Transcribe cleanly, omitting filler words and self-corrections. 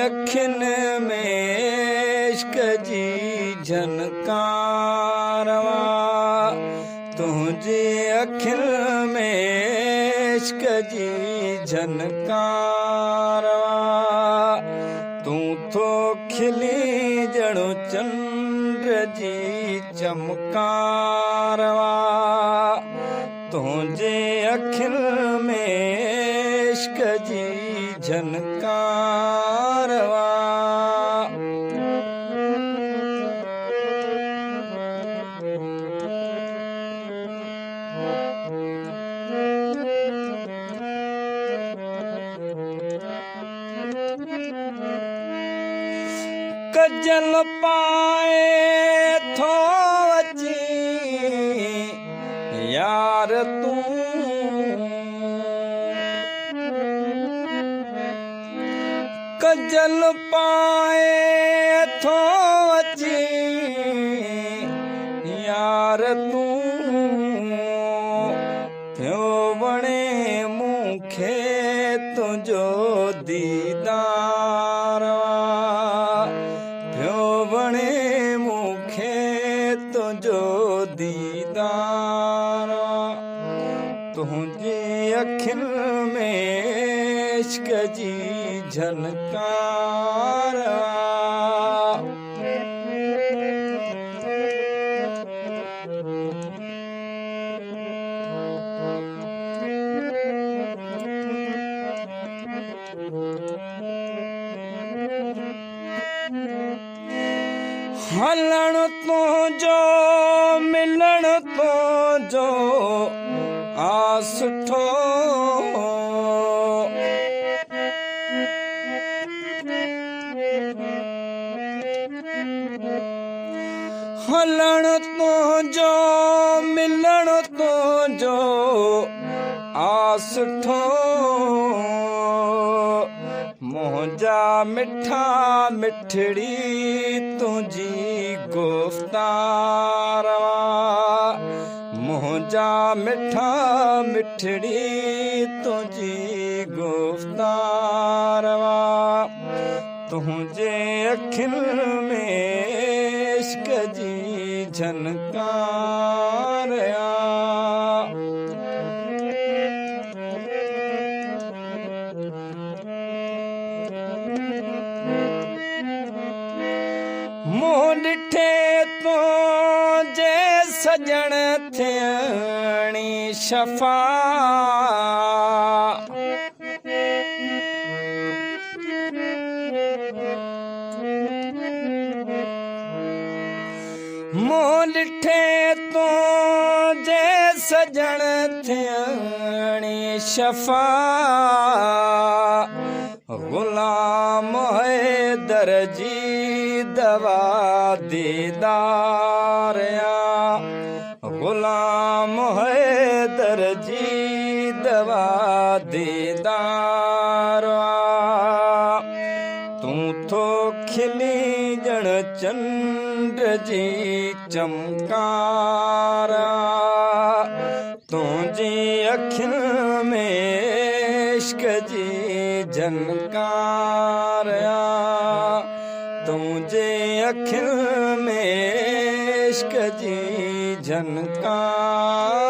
अखियुनि में इश्क जी झनकार तुंहिंजी अखियुनि में इश्क जी झनकार तूं थो खिली ॼणु चंड जी चमकार तुंहिंजे अखियुनि में इश्क जी झनकार। कजल पाए थो अची यार तूं, कजल पाए थो अची यार तूं, पियो वणे मूंखे तुंहिंजो दीदार, पियो वणे मूंखे तुंहिंजो दीदार। तुंहिंजी अखियुनि में इश्क जी झनकार। हलण तुंहिंजो मिलण तुंहिंजो आ सुठो, हलण तुंहिंजो मिलण तुंहिंजो आ सुठो, मुंहिंजा मिठा मिठड़ी तुंहिंजी गुफ़्तार, मुंहिंजा मिठा मिठड़ी तुंहिंजी गुफ़्तार। तुंहिंजे अखियुनि में इश्क जी झनकार। मुंहुं ॾिठे तुंहिंजे सजण थियणी शफ़ा, मुंहुं ॾिठे तुंहिंजे सजण थियणी शफ़ा, ग़ुलाम हैदर जी दवा दीदार, ग़ुलाम हैदर जी दवा दीदार। तूं थो खिली ॼण चंड जी चमकार, तुंहिंजी अखियुनि में इश्क जी झनकार, तुंहिंजे अखियुनि में इश्क जी झनकार।